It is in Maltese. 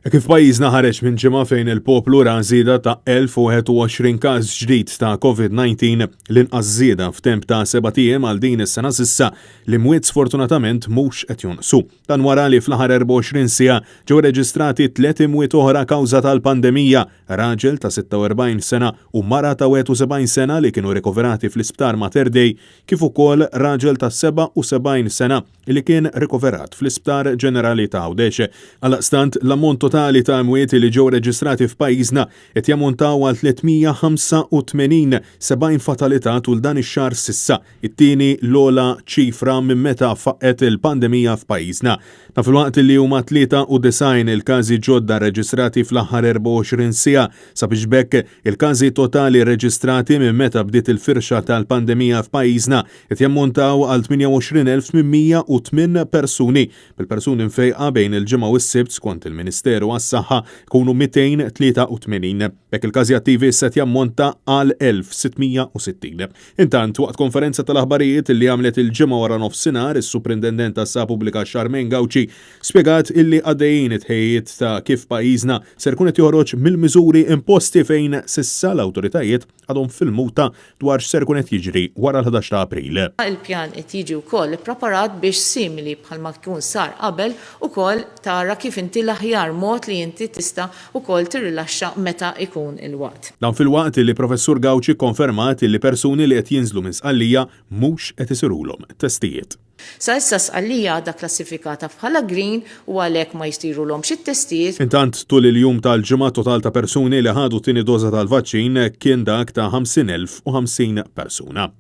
Hekk kif pajjiżna ħareġ minn ġimgħa fejn il-poplu ra żieda ta' 1021 każ ġdid ta' Covid-19, l-inqas żieda f'temp ta' sebat ijiem għal din is-sena s'issa, l-imwiet sfortunatament mhux qed jonqsu. Dan wara li fl-aħħar 24 siegħa ġew irreġistrati tliet imwiet oħra kawża tal-pandemija, raġel ta' 46 sena u mara ta' 71 sena li kienu rikoverati fl-Isptar Mater Dei, kif ukoll raġel ta' 77 sena li kien rikoverat fl-Isptar Ġenerali ta' Għawdex. Għaldaqstant, l-ammont totali ta' imwiet li ġew reġistrati f'pajjiżna qed jammontaw għal 385, 70 fatalità tul dan ix-xahar s'issa, it-tieni l-ogħla ċifra minn meta faqqgħet il-pandemija f'pajjiżna. Dan filwaqt li huma 93 il-każi ġodda rreġistrati fl-aħħar 24 siegħa, sabiex b'hekk il-każi totali rreġistrati minn meta bdiet il-firxa tal-pandemija f'pajjiżna qed jammontaw għal 28,808 persuni, bil-persuni mfejqa bejn il-Ġimgħa u s-Sibt skont il-Ministeru għas-Saħħa jkunu 283. B'hekk il-każi attivi issa qed jammonta għal 1,660. Intant, waqt konferenza tal-aħbarijiet li għamlet il-Ġimgħa waranofsinhar, is-Suprintendent tas-Saħħa Pubblika Charmaine Gauci spjegat illi għaddejjin it-tħejjijiet ta' kif pajjiżna ser ikun qed joħroġ mill-miżuri imposti fejn s'issa l-awtoritajiet għadhom fil-muta dwar x'ser ikun qed jiġri wara l-11 ta' April. Il-pjan qed jiġi wkoll ippreparat biex simili bħalma jkun sar qabel ukoll tara kif inti l-aħjar mod li inti tista' ukoll tirrilaxxa meta jkun il-waqt. Dan filwaqt li Professur Gauci kkonfermat li persuni li qed jinżlu minn Sqallija mhux qed isirulhom testijiet. Sa issa Sqallija għadha klassifikata bħala green u għalhekk ma jsirulhomx it-testijiet. Intant, tul il-jum tal-Ġimgħa total ta' persuni li ħadu t-tieni doża tal-vaċċin kien dak ta' 50,050 persuna.